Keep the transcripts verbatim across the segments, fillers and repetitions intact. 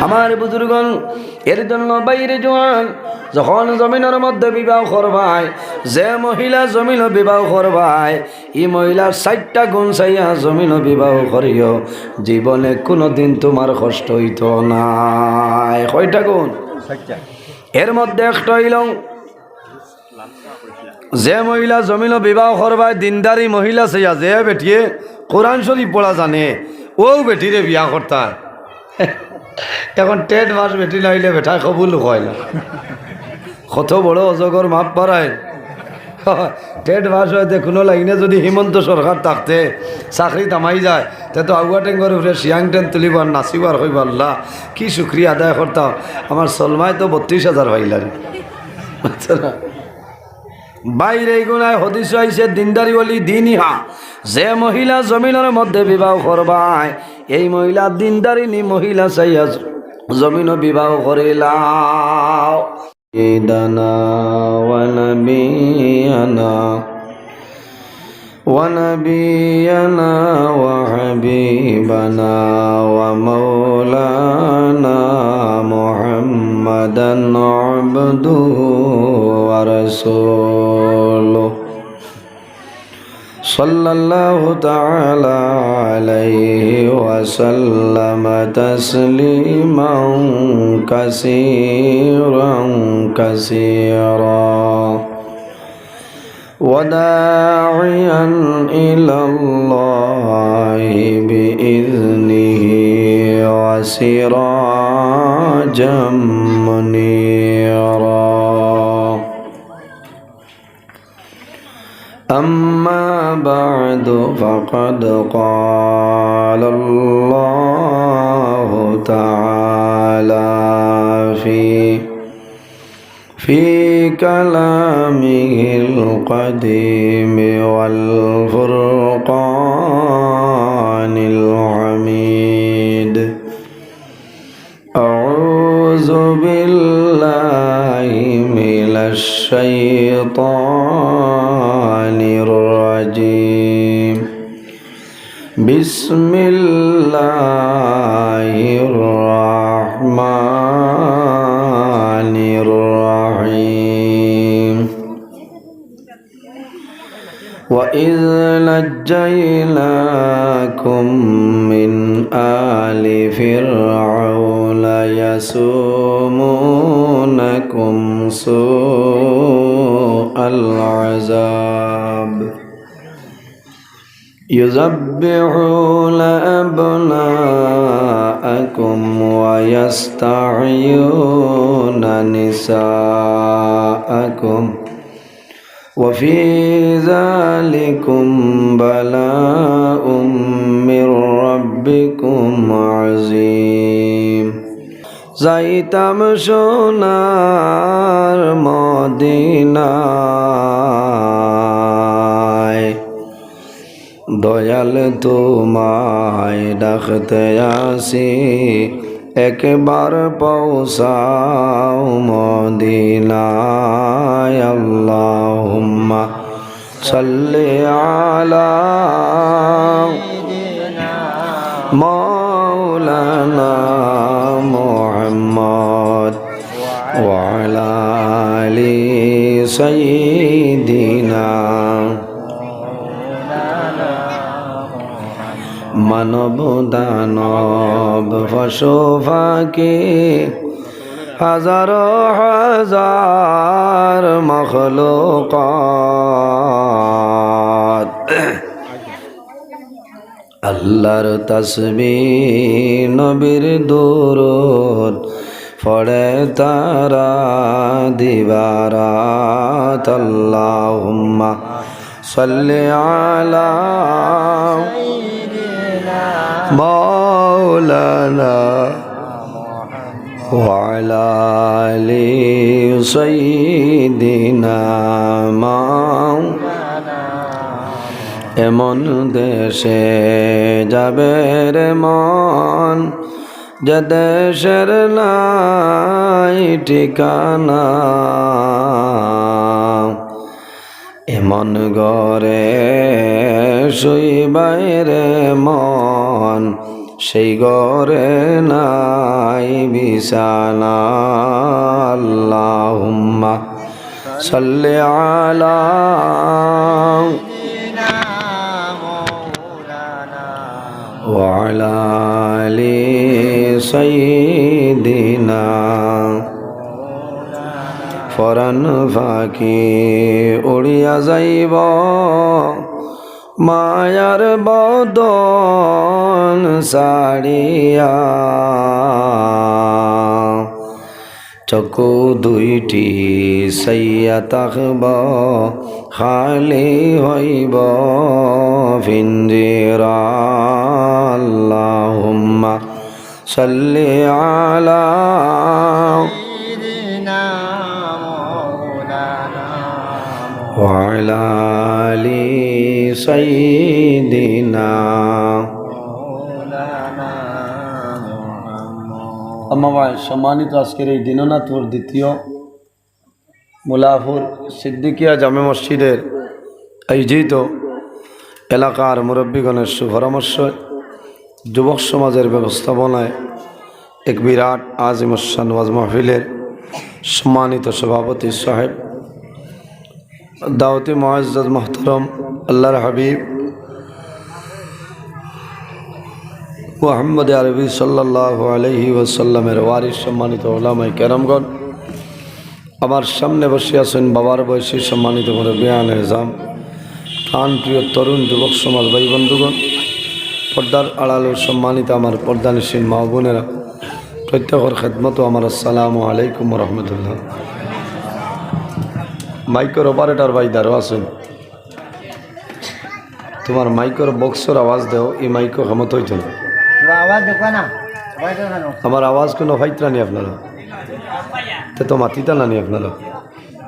আমার বুজুর্গন, এর জন্য বাইরে জোয়ান, যখন জমিনর মধ্যে বিবাহ করবায়, যে মহিলা জমিনো বিবাহ করবায়, ই মহিলার চাইরটা গুণ চাইয়া জমিনো বিবাহ করিও, জীবনে কুনুদিন তুমার কষ্ট অইতো নায়। কয়টা গুণ? এর মধ্যে একটা অইল, যে মহিলা জমিনো বিবাহ করবায় দিনদারি মহিলা চাইয়া, যে বেটিয়ে কোরআন শরীফ পড়া জানে, অউ বেটিরে বিয়া করতা। এখন টেট পাস বেটি না অইলে বেটায় কবুল কয় না। কত বড় অজগর মাপ পারায়। টেট পাস অয় যে কুনু লাইনে যদি হিমন্ত সরকার থাকতে চাকরি তামাই যায়, তে তো আগুয়া টেঙ্গর উপরে শিয়াং টেন তুলিবার, নাচিবার, কইবার, "আল্লাহ, কি শুক্রিয়া আদায় করতাম, আমার সলমায় তো বত্রিশ হাজার পাইলারি।" বাইরে এগুনায় হদিস আইছে, দিনদারি ওয়ালি দিনিহা, যে মহিলা জমিনর মধ্যে বিবাহ করবায়, এই মহিলা দিনদারিনী মহিলা চাইয়া জমিনো বিবাহ করিলাও। سيدنا ونبينا ونبينا وحبيبنا ومولانا محمدا عبده ورسوله، صلى الله تعالى عليه وسلم تسليما كثيرا كثيرا. وداعيا إلى الله بإذنه وسراجا منيرا. أما بعد، فقد قال الله تعالى في في كلامه القديم والفرقان الحميد. أعوذ بالله من الشيطان الرجيم. بسم الله الرحمن الرحيم. وإذ نجيناكم من آل فرعون يسومونكم سوء العذاب يذبحون أبناءكم ويستحيون نساءكم وفي ذلكم بلاء من ربكم عظيم. যাইতাম সোনার মদিনায়, দয়াল তোমায় ডাকতে আসি, একবার পৌঁছাও মদিনায়। اللهم صل على مولانا محمد وعلى آل سيدنا। মানব দানব পশু পাখি হাজারো হাজার মখলুকাত, আল্লাহর তাসবিহ নবীর দুরূদ পড়ে তারা দিবারাত। اللهم صل على مولانا وعلى آل سيدنا مولانا। এমন দেশে যাবে রে মন, যে দেশের নাই ঠিকানা। এমন ঘরে শুইবায় রে মন, সেই ঘরে নাই বিছানা। আল্লাহুম্মা সাল্লি আলা ওয়া আলা আলি সাইয়্যিদিনা। পরাণ পাখি উড়িয়া যাইব মায়ার বদন ছাড়িয়া, চকু দুইটি চাইয়া থাকব, খালি হইব পিঞ্জিরা। আল্লাহুম্মা সাল্লি আলা সাইয়্যিদিনা মাওলানা ওয়া আলা আলি সাইয়্যিদিনা। আম্মা বাদ, সম্মানিত আজকের এই দিননাথপুর দ্বিতীয় মুলাপুর সিদ্দিকিয়া জামে মসজিদের আয়োজিত এলাকার মুরব্বীগণের সুপরামর্শে যুবক সমাজের ব্যবস্থাপনায় এক বিরাট আজিমুশান ওয়াজ মাহফিলের সম্মানিত সভাপতি সাহেব, দাওয়াতি মুআজ্জাজ মুহতারাম আল্লাহর হাবিব মুহাম্মদ আরবি সাল্লাল্লাহু আলাইহি ওয়াসাল্লামের ওয়ারিস সম্মানিত উলামায়ে কেরামগণ, আমার সামনে বসে আছেন বাবার বয়সী সম্মানিত মুরব্বিয়ানে এজাম, প্রাণপ্রিয় তরুণ যুবক সমাজ ভাই বন্ধুগণ, পর্দার আড়ালেও সম্মানিত আমার পর্দানিশীন মা বোনেরা, প্রত্যেকের খেদমতো আমার আসসালামু আলাইকুম ওয়া রাহমাতুল্লাহ। মাইকর অপারেটর ভাই দারো আছেন, তোমার মাইকর বক্সর আওয়াজ দেও, এই মাইকো ক্ষমতা হইতো না। তোরা আওয়াজ দেখবা না, আওয়াজ দেখবা না। আমার আওয়াজ কোনো ফাইতরা নি আপনারা? তে তো মাতিতা না নি আপনারা?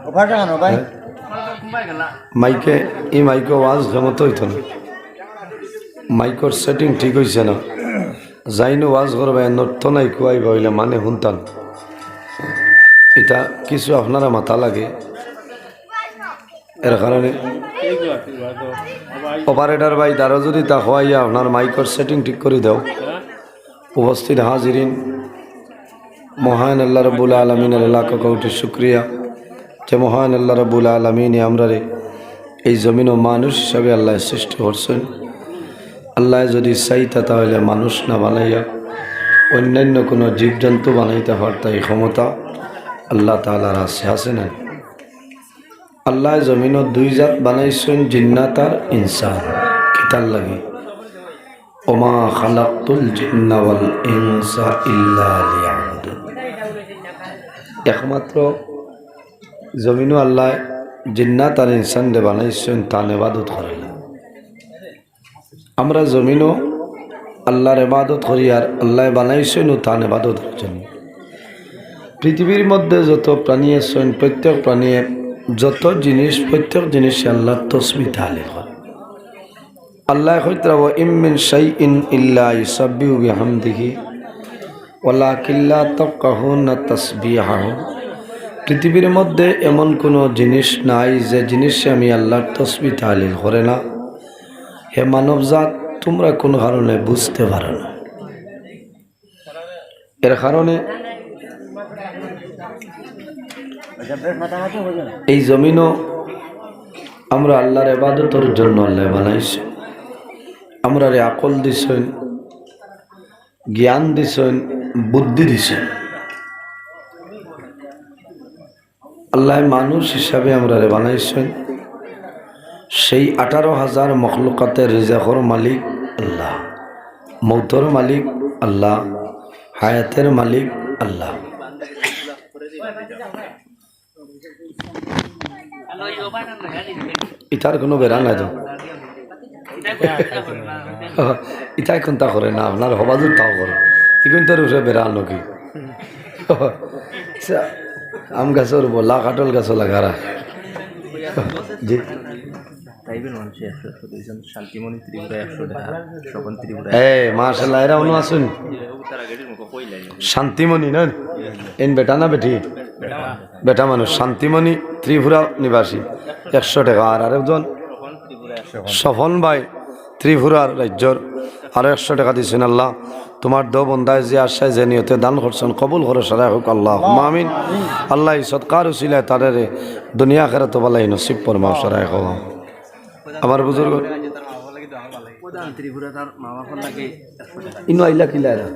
ওখানে কেন ভাই? হ্যাঁ? মাইকে, এই মাইকো আওয়াজ ক্ষমতা হইতো না। মাইকর সেটিং ঠিক হইছে না। যাইনু ওয়াজ করবা, এর অর্থ নাই কুয়াইবা হইলে মানে হুনতাম। এটা কিছু আপনারা মাথা লাগে। এর কারণে অপারেটর ভাই, তারও যদি তা হওয়াইয়া আপনার মাইকর সেটিং ঠিক করে দাও। উপস্থিত হাজিরিন, মহান আল্লাহ রাব্বুল আলামিনের লাখ কোটি শুকরিয়া যে মহান আল্লাহ রাব্বুল আলামিনে আমরারে এই জমিনও মানুষ হিসাবে আল্লাহ সৃষ্টি করছেন। আল্লাহ যদি চাইতা তাহলে মানুষ না বানাইয়া অন্যান্য কোনো জীবজন্তু বানাইতে পারতা, এই ক্ষমতা আল্লাহ তাআলার আছে, আছে না? আল্লাহ জমিনও দুই জাত বানাইছেন, জিন্নাত আর ইনসান। কিতার লাগি? ওমা খালাকতুল জিন্না ওয়াল ইনসা ইল্লা লিয়াবুদুন। একমাত্র জমিনও আল্লাহ জিন্নাত আর ইনসানরে বানাইছেন তান ইবাদত করার লাগি। আমরা জমিনও আল্লাহর ইবাদত করি আর আল্লাহ বানাইছেন ও তান ইবাদতর জন্য। পৃথিবীর মধ্যে যত প্রাণী আছেন, প্রত্যেক প্রাণীয়ে যত জিনিস, প্রত্যেক জিনিসে আল্লাহর তসবিহ তাহলিল করে। আল্লাহ কইতরা, "ওয়া ইম মিন শাইইন ইল্লা ইউসাব্বিহু বিহামদিহি ওয়ালাকিন লা তাফকাহুনা তাসবিহাহুম।" পৃথিবীর মধ্যে এমন কোনো জিনিস নাই যে জিনিসে আমি আল্লাহর তসবিহ তাহলিল করে না। হে মানবজাত, তোমরা কোন কারণে বুঝতে পারো না। এর কারণে এই জমিনও আমরা আল্লাহর ইবাদতর জন্য আল্লাহ বানাইছে। আমরারে আকল দিছেন, জ্ঞান দিছেন, বুদ্ধি দিছেন। আল্লাহ মানুষ হিসাবে আমরারে বানাইছেন। সেই আঠারো হাজার মখলুকাতের রিজেকর মালিক আল্লাহ, মৌতর মালিক আল্লাহ, হায়াতের মালিক আল্লাহ। ইতার কোনো বেড়া নাই তো। ইতায় কোনটা করে না, আপনার হবাজুর তাও করে। ইগুন তোর উপরে বেড়া নাকি? আচ্ছা, আম গাছর বলা, কাঠল গাছও লাগারা। জি। তাইবের মানুষে একশো, একশো দুইজন, শান্তিমণি ত্রিপুরা একশো টাকা, স্বপন ত্রিপুরা। এ, মাশাআল্লাহ, এরা অনু আছেন। শান্তিমণি না? এন বেটা না বেটি? বেটা মানুষ। শান্তিমণি ত্রিপুরা নিবাসী, একশো টাকা। আর আরেকজন স্বপন ভাই, ত্রিপুরার রাজ্যর আরো একশো টেকা দিছইন। আল্লাহ, তুমার দো বন্দায় যে আশায় যে নিয়তে দান করছইন, কবুল করো সারায় কউক্কা, আল্লাহুম্মা আমিন। আল্লাহ, ই সদকার উসিলায় তারারে দুনিয়া আখিরাতো ভালাই নসিব ফরমাও সারায় কউক্কা। আমার বুজুর্গ ইনো আইলা কিলা এরা?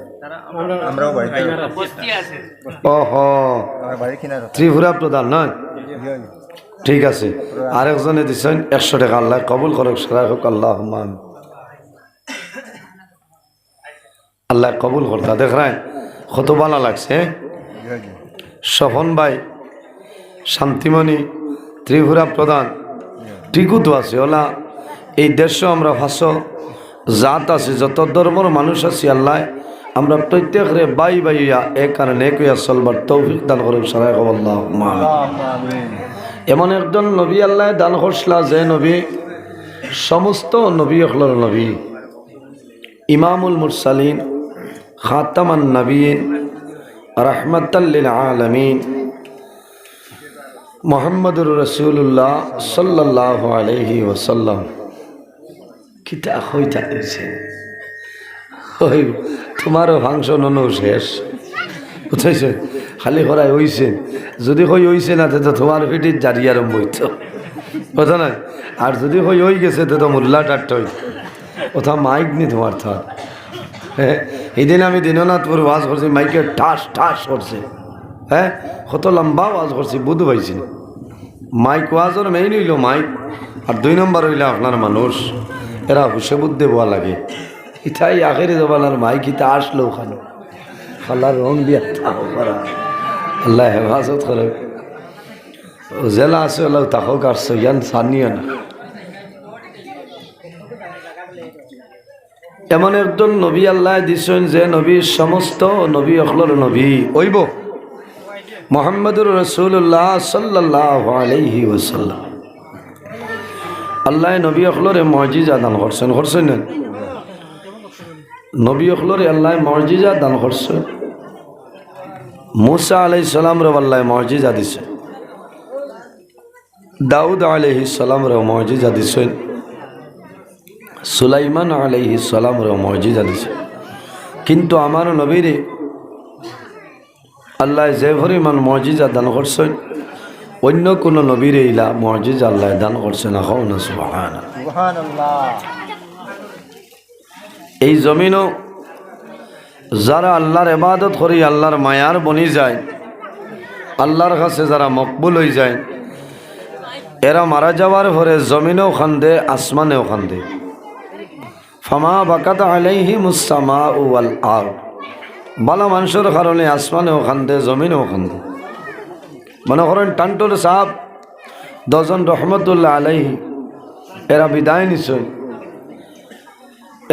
ওহো, ত্রিপুরা প্রধান নয়? ঠিক আছে, আরেকজনে দিছইন একশো টেকা, আল্লাহ কবুল করউক সারায় কউক্কা, আল্লাহুম্মা আমিন। আল্লাহ কবুল করতা। দেখরায় কত ভালা লাগছে, হ্যাঁ? স্বপন ভাই, শান্তিমণি, ত্রিপুরা প্রধান, টিকু তো আছে, অলা এই দেশো আমরা পাঁচশো জাত আছি, যত ধর্মর মানুষ আছি, আল্লাহ আমরা প্রত্যেকরে ভাই ভাই অইয়া এক আর নেক অইয়া চলবার তৌফিক দান করউক সারায় কউক্কা, আল্লাহুম্মা আমিন। এমন একজন নবী আল্লায় দান করছলা, যে নবী সমস্ত নবী অকলর নবী, ইমামুল মুরসালিন, খাতামান নবীন, রাহমাতাল লিল আলামিন, মুহাম্মাদুর রাসূলুল্লাহ সাল্লাল্লাহু আলাইহি ওয়াসাল্লাম। কিতা কইতা অইছে? ওই, তুমারও function অনো শেষ, বুঝছো? খালি করায় অইছে। যুদি কই অইছে না, তে তো তুমার পিঠিত জারি আরম্ভ অইতো, কথা নায়? আর যুদি কই অইগেছে, তে তো মুল্লা ঠাট্টা অইতো। ওটা মাইক নি তুমার থার। হ্যাঁ, হিদিন আমি দীননাথপুর ওয়াজ করছি, মাইকে ঠাস ঠাস করছে। হ্যাঁ, কত লম্বা ওয়াজ করছি, বুঝ পাইছি না। মাইক ওয়াজর main অইলো মাইক, আর দুই নম্বর অইলো আপনার মানুষ। এরা হুশে বুদ্ধে বওয়া লাগে। ইতাই আখেরি জমানার মাইক, ইতা আসলো ওখানে। খালা রং দিয়া তাও করা। আল্লাহ হেফাজত করউক। ও জেলা আছে, ওলাও থাকউক, আর সইয়ান সানিও না। এমন একজন নবী আল্লায় দিছইন, যে নবী সমস্ত নবী অকলর নবী অইবো, মুহাম্মাদুর রাসূলুল্লাহ সাল্লাল্লাহু আলাইহি ওয়াসাল্লাম। আল্লায় নবী অকলরে মুজিজা দান করছইন, করছইন না? নবী অকলরে আল্লায় মুজিজা দান করছইন। মুসা আলাইহিস সালামরে আল্লায় মুজিজা দিছইন। দাউদ আলাইহিস সালামরে মুজিজা দিছইন, সুলাইমান আলাইহিস সালামরে মুজিজা দিছইন। কিন্তু আমার নবীরে আল্লায় যে পরিমাণ মুজিজা দান করছইন, অইন্য কুনু নবীরে ইলা মুজিজা আল্লায় দান করছইন না। কও না সুবহানাল্লাহ। সুবহানাল্লাহ। এই জমিনো যারা আল্লার ইবাদত করি, আল্লার মায়ার বনি যায়, আল্লার কাছে যারা মকবুল অইযায়, এরা মারা যাওয়ার পরে জমিনেও কান্দে, আসমানেও কান্দে। ফামা বাকাত আলাইহিমুস সামাউ ওয়াল আরদ। ভালা মানষর কারণে আসমানেও কান্দে, জমিনেও কান্দে। মনে করইন টান্টুর সাব, দশজন রহমতুল্লাহ আলাইহি, এরা বিদায় নিছইন।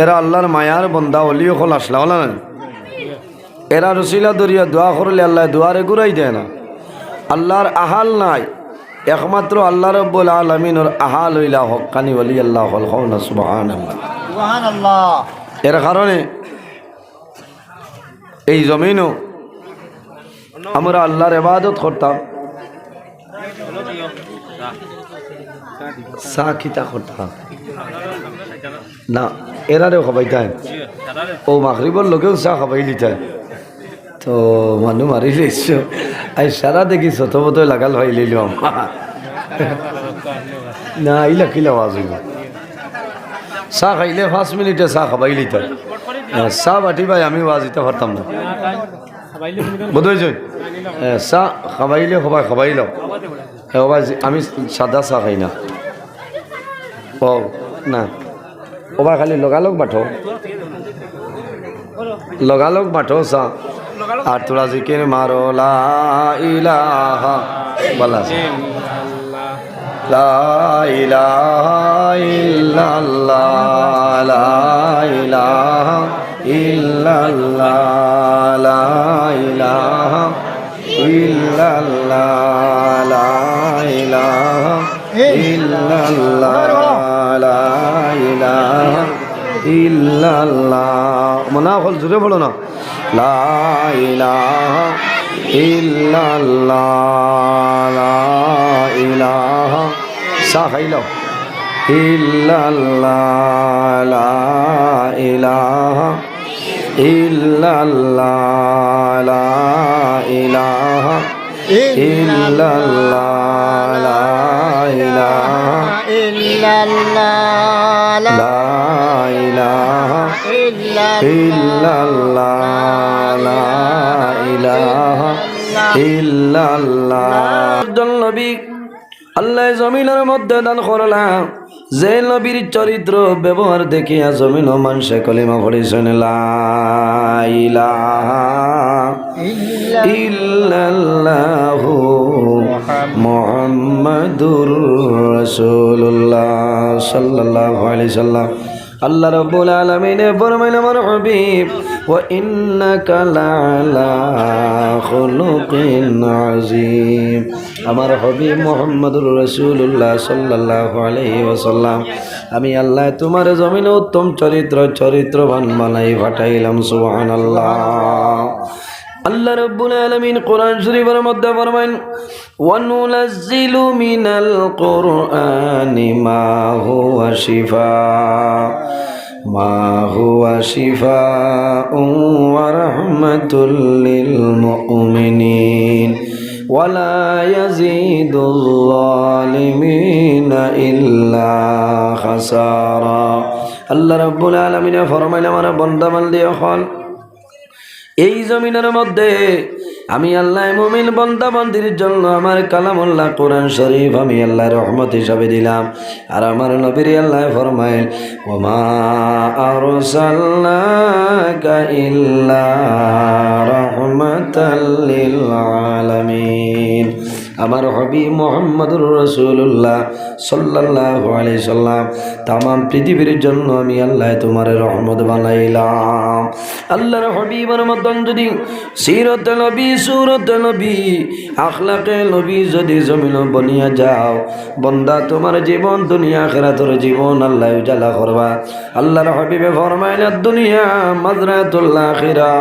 এরা আল্লার মায়ার বন্দা, অলি অকল আছলা, অলা নায়? এরার উছিলা ধরিয়া দোয়া করলে আল্লায় দোয়ারে ঘুরাই দেয় না। আল্লার আহাল নাই, একমাত্র আল্লা রব্বুল আলামিনর আহাল অইলা হক্কানি অলি আল্লা অকল। কও না সুবহানাল্লাহ। সুবহানাল্লাহ। এর কারণে এই জমিনো আমরা আল্লার ইবাদত করতাম। চা কিতা করতাম? না, এরারেও খাবাইতাম। ও মাগরিবর লগেও চা খাবাইলিতাম। তো মানু মারি লাইছো। আইজ সারা দেখি ছতপতয় লাগাল পাইলিলাম। না, ইলা কিলা ওয়াজ অইবো? চা খাইলে পাঁচ মিনিটে চা খাবাইলিতাম। আহ, চা বাটি ভাই আমি ওয়াজ দিতাম পারতাম না। বুঝছইন? এ, চা খাবাইলে হবায় খাবাইলাও। এ, হবায় জি, আমি সাদা চা খাই না। ও, না। হবায় খালি লগালগ বাটো। লগালগ বাটো চা। আর থুড়া জিকির মারো, লা ইলাহা, বলা। লা ইলাহা ইল্লাল্লাহ, লা ইলাহা ইল্লাল্লাহ, লা ইলাহা ইল্লাল্লাহ, লা ইলাহা ইল্লাল্লাহ, লা ইলাহা ইল্লাল্লাহ। মনা অকল জুরে পড়ো না। লা ইলাহা ইল্লাল্লাহ, লা ইলাহা। চা খাইলাও। إلا الله لا إله إلا الله لا إله إلا الله لا إله إلا الله لا إله إلا الله لا إله إلا الله. একজন নবী আল্লাহ জমিনর মধ্যে দান করলা, যে নবীর চরিত্র ব্যবহার দেখিয়া জমিনো মানষে কলিমা পড়ছইন, লা ইলাহা ইল্লাল্লাহু মুহাম্মাদুর রাসূলুল্লাহ সাল্লাল্লাহু আলাইহি সাল্লাম। আল্লাহ রাব্বুল আলামিনে ফরমাইলা, আমার হাবিব, ওয়া ইন্নাকা লাআলা খুলুকিন আযীম। আমার হাবিব মুহাম্মাদুর রাসূলুল্লাহ সাল্লাল্লাহু আলাইহি ওয়াসাল্লাম, আমি আল্লাহ তোমার জমিনে উত্তম চরিত্র, চরিত্রবান বানাই পাঠাইলাম। সুবহানাল্লাহ। আল্লাহ রাব্বুল আলামিন কোরআন শরীফের মধ্যে ফরমাইন, وننزل من القرآن ما هو شفاء، ما هو شفاء ورحمة للمؤمنين ولا يزيد الظالمين إلا خسارا। আল্লাহ রাব্বুল আলামিনে ফরমাইলা, আমার বন্দা বান্দি অকল, এই জমিনর মধ্যে আমি আল্লাহ মুমিন বন্দা বান্দির জন্য আমার কালামুল্লাহ কোরআন শরীফ আমি আল্লাহ রহমত হিসাবে দিলাম। আর আমার নবীরে আল্লাহ ফরমাইন, ওমা আরসালনাকা ইল্লা রাহমাতাল লিল আলামিন। আমার হাবিব মুহাম্মাদুর রাসূলুল্লাহ সাল্লাল্লাহু আলাইহি সাল্লাম, তামাম পৃথিবীর জন্য আমি আল্লাহ তোমারে রহমত বানাইলাম। আল্লাহর হাবিবের মতন যদি সিরত নবী, সুরত নবী, আখলাকে নবী যদি জমিনো বনিয়া যাও, বন্দা তোমার জীবন দুনিয়া আখিরাতর জীবন আল্লাহ উজালা করবা। আল্লাহর হাবিবে ফরমাইলা, দুনিয়া মাজরাতুল আখিরা,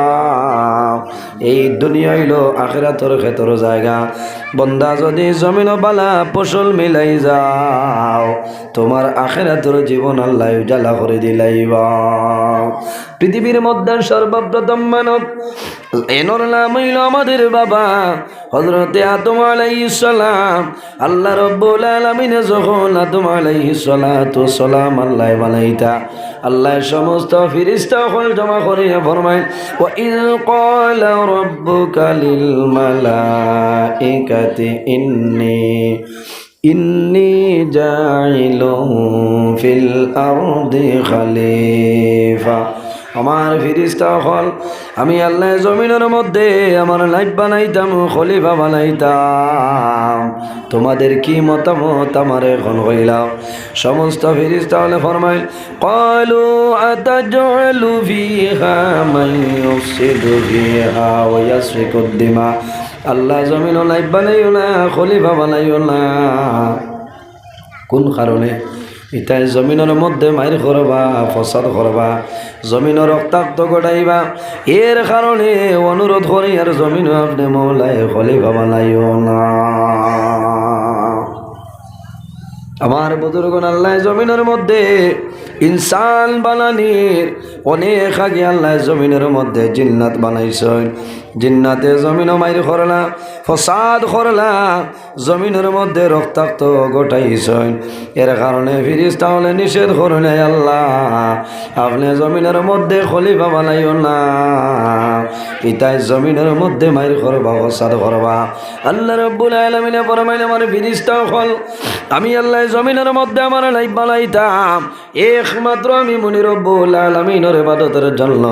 এই দুনিয়া অইলো আখিরাতর খেতর জাগা। বন্দা যদি জমিনো বালা ফসল মিলাই যাও, তোমার আখিরাতর জীবন আল্লাহ উজালা করি দিলাইবা। পৃথিবীর মধ্যে সর্বপ্রথম মানব, এনর নাম অইলো আমাদের বাবা হযরতে আদম আলাইহিস সালাম। আল্লাহ রাব্বুল আলামিনে যখন আদম আলাইহিস সালাতু ওয়াস সালাম আল্লাহ বানাইতা, আল্লাহ সমস্ত ফিরিস্তা অকল জমা করিয়া ফরমাইন, وإذ قال ربك للملائكة إني إني جاعل في الأرض خليفة। আমার ফিরিস্তা অকল, আমি আল্লাহ জমিনর মধ্যে আমার নাইব বানাইতাম, খলিফা বানাইতাম। তোমাদের কি মতামত আমারে এখন কইলাও। সমস্ত ফিরিস্তা অকলে ফরমাইন, قالوا أتجعل فيها من يفسد فيها ويسفك الدماء। আল্লাহ জমিনো নাইব বানাইও না, খলিফা বানাইও না। কোন কারণে? ইতায় জমিনর মধ্যে মাইর করবা, ফসাদ করবা, জমিনো রক্তাক্ত ঘটাইবা। এর কারণে অনুরোধ করি আর জমিনো আপনে মৌলায় খলিফা বানাইও না। আমার বুজুর্গন, আল্লাহ জমিনর মধ্যে ইনসান বানানির অনেক আগে আল্লাহ জমিনর মধ্যে জিন্নাত বানাইছইন। জিন্নাতে জমিনো মাইর করলা, ফসাদ করলা, জমিনর মধ্যে রক্তাক্ত ঘটাইছইন। এর কারণে ফিরিস্তা অকলে নিষেধ করইন, আল্লাহ, আপনে জমিনর মধ্যে খলিফা বানাইও না, ইতায় জমিনর মধ্যে মাইর করবা, ফসাদ করবা। আল্লাহ রাব্বুল আলামিনে ফরমাইন, আমার ফিরিস্তা অকল, আমি আল্লাহ জমিনর মধ্যে আমার নাইব বানাইতাম, একমাত্র আমি মুনি রব্বুল আলামিনর ইবাদতর জন্য।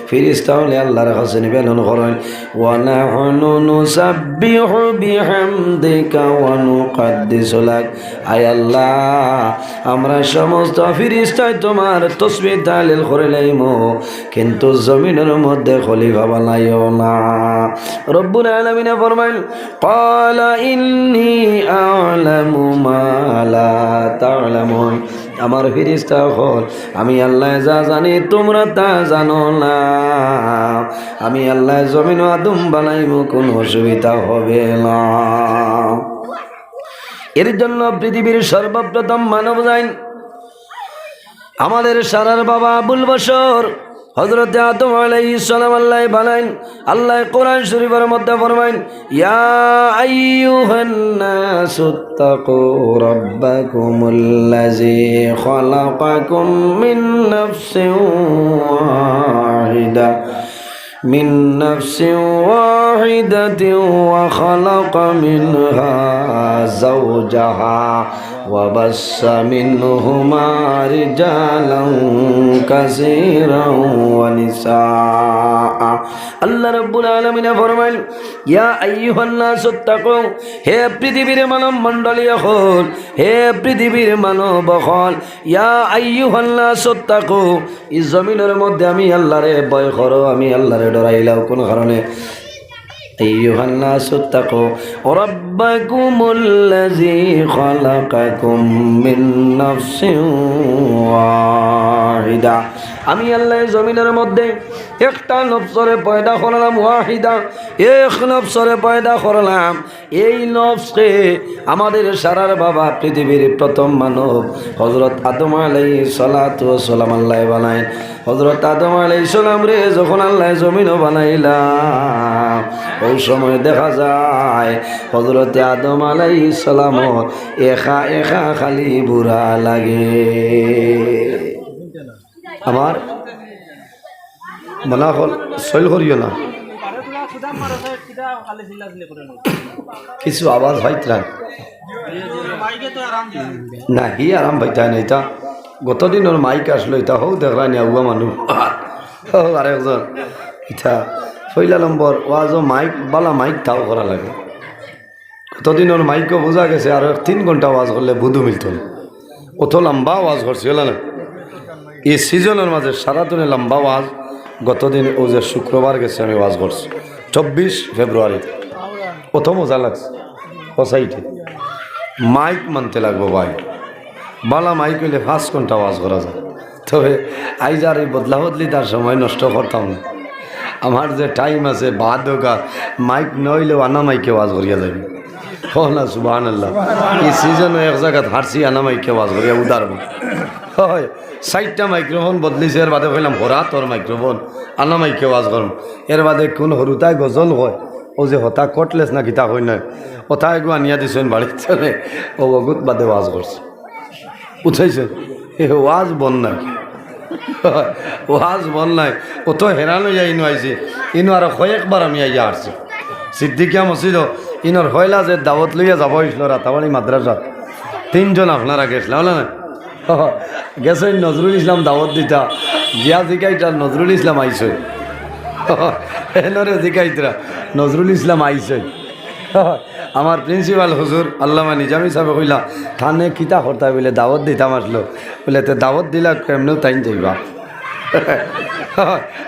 ফিরিস্তা অকলে আল্লাহর কাছে নিবেদন করইন, ونحن نسبح بحمدك ونقدس لك। আয় আল্লাহ, আমরা সমস্ত ফিরিস্তায় তোমার তসবিহ তাহলিল করিলাইমু, কিন্তু জমিনর মধ্যে খলিফা বানাইও না। রব্বুল আলামিনে ফরমাইন, قال إني أعلم ما لا تعلمون। আমার ফিরিস্তা অকল, আমি আল্লাহ যা জানি তোমরা তা জানো না। আমি আল্লাহ জমিনো আদম বানাইমু, কোনো অসুবিধা হবে না। এর জন্য পৃথিবীর সর্বপ্রথম মানব যাইন আমাদের সারার বাবা আবুল বশর, হযরতে আদম আলাইহিস সালাম আল্লায় বানাইন। আল্লায় কোরআন শরীফর মধ্যে ফরমাইন, "ইয়া আইয়ুহান নাসুত্তাকু রাব্বাকুমুল্লাযী খালাকাকুম মিন নাফসিন ওয়াহিদা।" من نفس واحدة وخلق منها زوجها وبث منهما رجالا كثيرا ونساء। আল্লাহ রাব্বুল আলামিনে ফরমাইন, "ইয়া আইয়ুহান নাসুত্তাকু", হে পৃথিবীর মানব মণ্ডলী অকল, হে পৃথিবীর মানব অকল, ইয়া আইয়ুহান নাসুত্তাকু, ই জমিনর মধ্যে আমি আল্লাহরে ভয় করো, আমি আল্লাহরে ডরাইলাও। কোন কারণে? আইয়ুহান নাসুত্তাকু রাব্বাকুমুল্লাযী খালাকাকুম মিন নাফসিন ওয়াহিদা। আমি আল্লাহ জমিনর মধ্যে একটা নফসরে পয়দা করলাম, ওয়াহিদা, এক নফসরে পয়দা করলাম। এই নফসকে আমাদের সারার বাবা পৃথিবীর প্রথম মানব হযরত আদম আলাইহিস সালাতু ওয়াস সালাম আল্লায় বানাইন। হযরত আদম আলাইহিস সালামরে যখন আল্লায় জমিনো বানাইলা, অউ সময় দেখা যায় হযরতে আদম আলাইহিস সালামর একা একা খালি বুড়া লাগে। আমার মনা অকল সইল করিও না। কিছু আওয়াজ পাইতরা না, হি আরাম পাইতা না। ইতা গত দিনর মাইক আসলো, ইতা হউ দেখরা নি আউয়া মানুষ। হউ আরেকজন, ইতা পয়লা নম্বর ওয়াজও মাইক, বালা মাইক তাও করা লাগে। গত দিনর মাইকও বুঝা গেছে, আরো এক তিন ঘন্টা ওয়াজ করলে বুধু মিলতো না। অত লম্বা ওয়াজ করছে, অলা না? এই সিজনর মাঝে সারাদিনে লম্বা ওয়াজ। গত দিন অউ যে শুক্রবার গেছে আমি ওয়াজ করছি, চব্বিশ ফেব্রুয়ারি। অত মজা লাগছে। ও সাইডে মাইক মানতে লাগবো ভাই, বালা মাইক অইলে পাঁচ ঘন্টা ওয়াজ করা যায়। তবে আইজ আর এই বদলা বদলি তার সময় নষ্ট করতাম না। আমার যে টাইম আছে, বাদ হোক আর মাইক নইলেও আনা মাইকে ওয়াজ করিয়া যাইবে। কও না সুবহানাল্লাহ। এই সিজনও এক জাগাত হারছি, আনা মাইকে ওয়াজ করিয়া উদার। হয়, চাইরটা মাইক্রোফোন বদলিছে, এর বাদে কইলাম, "হরা তোর মাইক্রোফোন, আনা মাইকে ওয়াজ করম।" এর বাদে কোন হরুতায় গজল কয়, অউ যে হতা কটলেস না কিতা কয় না, হতা এগু আনিয়া দিছইন বাড়িত চলে, অউ অগুত বাদে ওয়াজ করছে। বুঝাইছে? এ ওয়াজ বন্ধ নাই। ওয়াজ বন্ধ নাই। অত হেরান অইয়া ইনো আইছে। ইনো আরো কয়েকবার আমি আইয়া হারছি। সিদ্দিকিয়া মসজিদও ইনোর পয়লা যে দাওয়াত লইয়া যাওয়া অইছিল রাতাবাড়ি মাদ্রাসাত, তিনজন আপনারা গেছলা, অলা না? গেছইন নজরুল ইসলাম দাওয়াত দিতা, গিয়া জিকাইতরা নজরুল ইসলাম আইছইন। এনরে জিকাইতরা নজরুল ইসলাম আইছইন। আমার প্রিন্সিপাল হুজুর আল্লামা নিজামী সাবে কইলা, "তানে কিতা করতা?" বলে, "দাওয়াত দিতাম আসলো।" বলে, "তে দাওয়াত দিলা কেমনেও তাইন যাইবা।"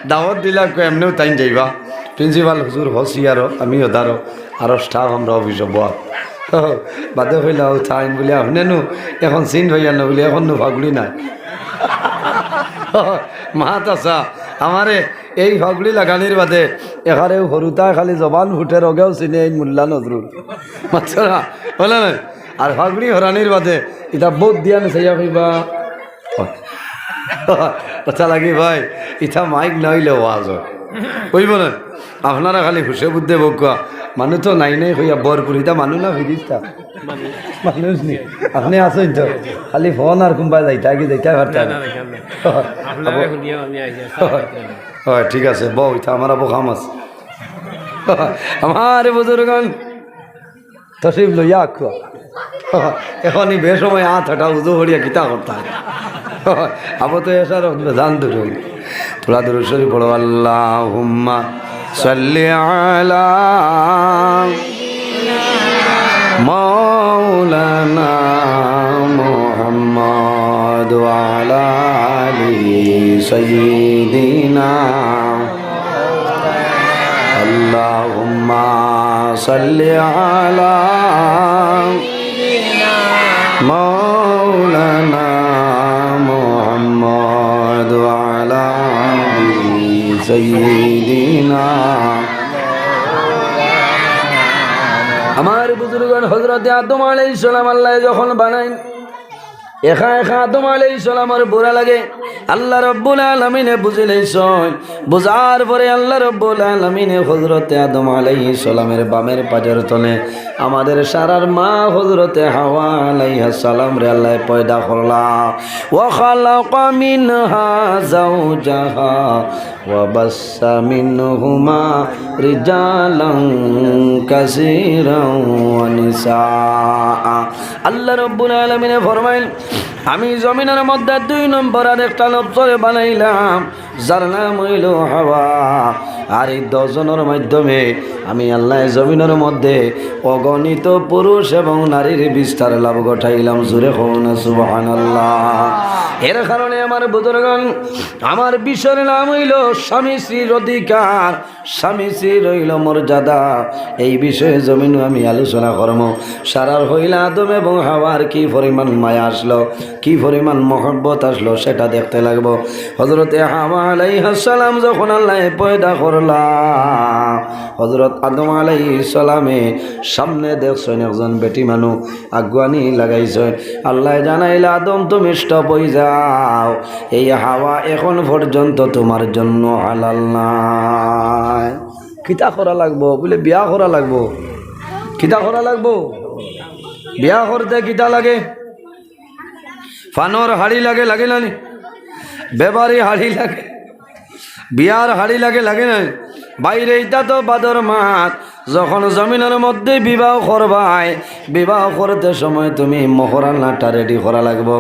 দাওয়াত দিলা কেমনেও তাইন যাইবা। প্রিন্সিপাল হুজুর হসি আরো, আমি ওদারো, আরো স্টাফ আমরা অফিসো বওয়া। বাদে কইলা, "ও তাইন বলে, আপনে নু এখন সিন ভাইয়া না বলে, এখন নু ফাগুড়ি নাই।" মাত আসা, আমারে এই ফাগুড়ি লাগানির বাদে এখানে হরুতায় খালি জবান ফুটের অগেও চিনে এই মোল্লা নজরুল। মাতরা, অলা না? আর ফাগুড়ি হরানির বাদে ইতা বউত ধিয়ান চাইয়া কইবা। কথা লাগি ভাই, ইতা মাইক না অইলে ওয়াজ অয়। অইবো না? আপনারা খালি হুশে বুদ্ধে বউক্কা। মানুষ তো নাই নাই কইয়া ভরপুর, ইতা মানুষ না ফিরিস্তা? মানুষ নি। আপনে আছইন তো? খালি ফোন আর কুনবায় যাইতা কি যাইতা পারতা না। আপনারা হুনিয়া আমি আইয়া। হয়, ঠিক আছে, বও, ইতা আমার আবু কাম আছে। আমার বুজুর্গান, তশরিফ লইয়া আখো। এখন ই বেসময় আত হাটা উজু করিয়া কিতা করতা? আবো তো এসার জান দুরু। থুড়া দুরু শরীফ পড়ো, আল্লাহুম্মা সাল্লি আলা মাওলানা মুহাম্মদ ওয়া আলা আলি সাইয়্যিদিনা। আল্লাহুম্মা সাল্লি আলা মাওলানা মুহাম্মদ ওয়া আলা আলি সাইয়্যিদিনা। আমার বুজুর্গান, হযরতে আদম আলাইহিস সালাম আল্লায় যখন বানাইন, একা একা আদম আলাইহিস সালামর বুড়া লাগে। আল্লাহ রব্বুল আলামিনে বুঝিলাইছইন। বুঝার পরে আল্লাহ রব্বুল আলামিনে হযরতে আদম আলাইহিস সালামের বামের পাজর তলে আমাদের সারার মা হযরতে হাওয়া আলাইহাস সালামরে আল্লায় পয়দা করলা। ওয়া খালাকা মিনহা যাওজাহা ওয়া বাসসা মিনহুমা রিজালান কাসীরান ওয়া নিসাআ। আল্লাহ রব্বুল আলামিনে ফরমাইন, আমি জমিনর মধ্যে দুই নম্বর আর একটা নফসরে বানাইলাম, যার নাম অইলো হাওয়া। আর এই দশ জনর মাধ্যমে আমি আল্লায় জমিনর মধ্যে অগণিত পুরুষ এবং নারীর বিস্তার লাভ ঘটাইলাম। জোরে কও না সুবহানাল্লাহ। এর কারণে আমার বুজুর্গান, আমার বিষয়র নাম অইলো স্বামী স্ত্রীর অধিকার, স্বামী স্ত্রীর অইলো মর্যাদা। এই বিষয়ে জমিনো আমি আলোচনা করমু। সারার হইলা আদম এবং হাওয়ার কি পরিমাণ মায়া আসলো, কি পরিমাণ মহব্বত আসলো, সেটা দেখতে লাগবো। হযরতে হাওয়া আলাইহাস সালাম যখন আল্লায় পয়দা করলা, হযরত আদম আলাইহিস সালামে সামনে দেখছইন একজন বেটি মানুষ, আগুয়ানি লাগাইছইন। আল্লায় জানাইলা, আদম, তুমি stop অই যাও, এই হাওয়া এখন পর্যন্ত তোমার জন্য হালাল নায়। কিতা করা লাগবো? বুলে, বিয়া করা লাগবো। কিতা করা লাগবো? বিয়া করতে কিতা লাগে? ফানর হাড়ি লাগে, লাগে না নি? বেবারি হাড়ি লাগে, বিয়ার হাড়ি লাগে, লাগে না নি? বাইরে ইটা তো বাদর মাত, যখন জমিনর মধ্যে বিবাহ করবায়, বিবাহ করতে সময় তুমি মোহরানাটা ready করা লাগবো।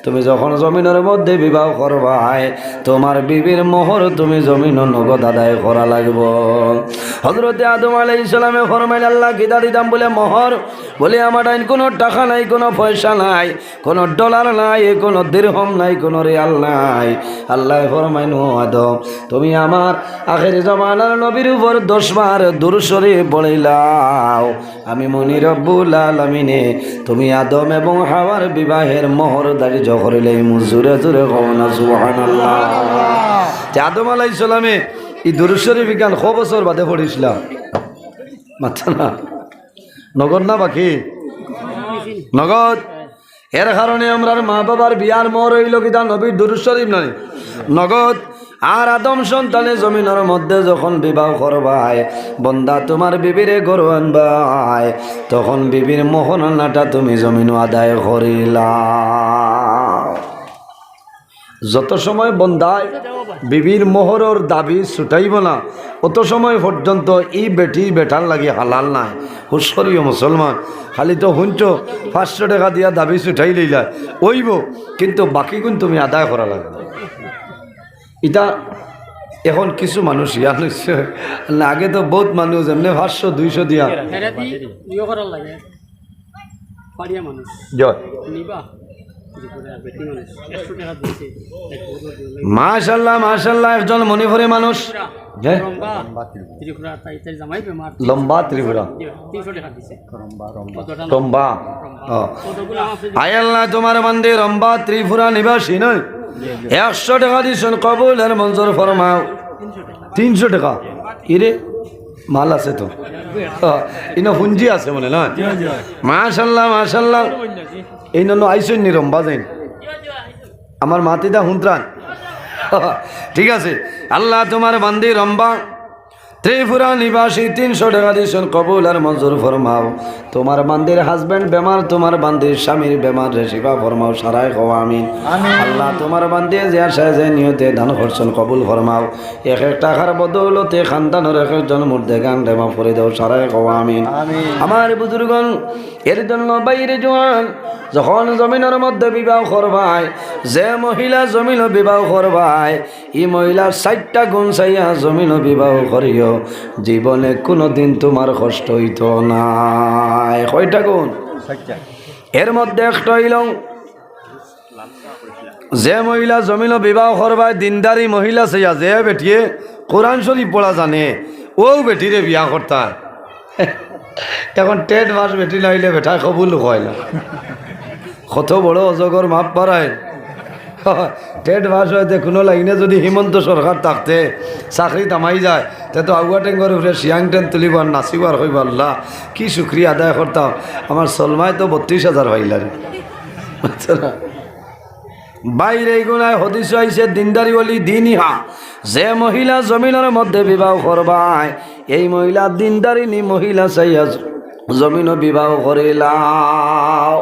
তুমি যখন জমিনর মধ্যে বিবাহ করবায়, তোমার বিবির মোহর তুমি জমিনো নগদ আদায় করা লাগবো। হযরতে আদম আলাইহিস সালামে ফরমাইলা, আল্লাহ, কিতা দিতাম? বুলে, মোহর। বুলে, আমার টাইন কোনো টাকা নাই, কোনো পয়সা নাই, কোনো ডলার নাই, কোনো দিরহম নাই, কোনো রিয়াল নাই। আল্লায় ফরমাইন, ও আদম, তুমি আমার আখেরি জমানার নবীর উপর দশ বার দুরূদ শরীফ পড়িলাও। আমি মনি রব্বুল আলামিনে তুমি আদম এবং হাওয়ার বিবাহের মোহর ধার্য করিলাইমু। জোরে জোরে কও না সুবহানাল্লাহ। তে আদম আলাইহিস সালামে ই দুরূদ শরীফ ইখান ক বছর বাদে পড়ছিলা? মাতরা না। নগদ না বাকি? নগদ। এর কারণে আমরার মা বাবার বিয়ার মোহর অইলো কিতা? নবীর দুরূদ শরীফ নায়? নগদ। আর আদম সন্তানে জমিনর মধ্যে যখন বিবাহ করবায়, বন্দা, তোমার বিবিরে ঘরো আনবায়, তখন বিবির মোহরানাটা তুমি জমিনো আদায় করিলাও। যত সময় বন্দায় বিবির মোহরর দাবি ছুটাইবো না, অত সময় পর্যন্ত ই বেটি বেটার লাগি হালাল নায়। হুশ করিও মুসলমান, খালি তো হুনছো পাঁচশো টেকা দিয়া দাবি ছুটাইলাইলা, অইবো, কিন্তু বাকিগুন তুমি আদায় করা লাগবো। ইটা এখন কিছু মানুষ ইয়ান অইছে, না আগে তো বউত মানুষ এমনে পাঁচশো দুইশো দিয়া। হেরাদি ইয়ে করার লাগে। পাড়িয়া মানুষ। জয়। নিবা? জি করে, বেটি মানুষ। একশো টেকা দিছে। এক বছর দিয়ে লাগে। মাশাআল্লাহ, মাশাআল্লাহ, একজন মণিপুরী মানুষ। ত্রিপুরা। হ্যাঁ? লম্বা। ত্রিপুরা, তাই, তাই জামাই বেমার। লম্বা ত্রিপুরা। জি, তিনশো টেকা দিছে। লম্বা, লম্বা। কতটা লম্বা? লম্বা। ও। কতগুলো আছে? আয় আল্লাহ, তোমার বান্দি লম্বা ত্রিপুরা নিবাসী নয়। একশো টেকা দিছইন, কবুল আর মঞ্জুর ফরমাও। তিনশো টেকা। ইরে, মাল আছে তো। ও, ইনো পুঞ্জি আছে মনে না? মাশাআল্লাহ, মাশাআল্লাহ। এই নন আইছইন নি রম্বা যাইন। আমার মাতিদা হুনত্রান। ঠিক আছে। আল্লাহ তোমার বান্দি রম্বা ত্রিপুরা নিবাসী তিনশো টেকা দিছইন, কবুল আর মঞ্জুর ফরমাও। তোমার বান্দির husband বেমার, তোমার বান্দির স্বামীর বেমার রে শিফা ফরমাও, সারায় কও আমিন। আমিন। আল্লাহ তোমার বান্দি যে আশায় যে নিয়তে দান করছইন কবুল ফরমাও। এক এক টাকার বদৌলতে খানদানর এক একজন মুর্দেগান রে মাফ করি দেও, সারায় কও আমিন। আমিন। আমার বুজুর্গন, এর জন্য বাইরে জোয়ান যখন জমিনর মধ্যে বিবাহ করবায়, যে মহিলা জমিনো বিবাহ করবায়, ই মহিলার চাইরটা গুণ চাইয়া জমিনো বিবাহ করিও, জীবনে কুনুদিন তোমার কষ্ট অইতো নায়। কয়টা গুণ? চাইরটা। এর মধ্যে একটা অইলো, যে মহিলা জমিনো বিবাহ করবায়, দিনদারি মহিলা চাইয়া, যে বেটিয়ে কোরআন শরীফ পড়া জানে, অউ বেটিরে বিয়া করতা। এখন টেট পাস বেটি না অইলে বেটায় কবুল কয় না। কত বড় অজগর মাপ পারায়। টেট পাস অইতে কুনু লাইনে যদি হিমন্ত সরকার থাকতে চাকরি থামাই যায়, তে তো আগুয়া টেঙ্গর উপরে শিয়াং টেন তুলিবার, নাচিবার, কইবার, আল্লাহ, কি শুকরিয়া আদায় করতাম। আমার সলমায় তো বত্রিশ হাজার পাইলা রে। বুঝছো না? বাইরে গুনায় হদিস আইছে, দিনদারি ওলি দিনিহা, যে মহিলা জমিনর মধ্যে বিবাহ করবায়, এই মহিলা দিনদারিনী মহিলা চাইয়া জমিনো বিবাহ করিলাও।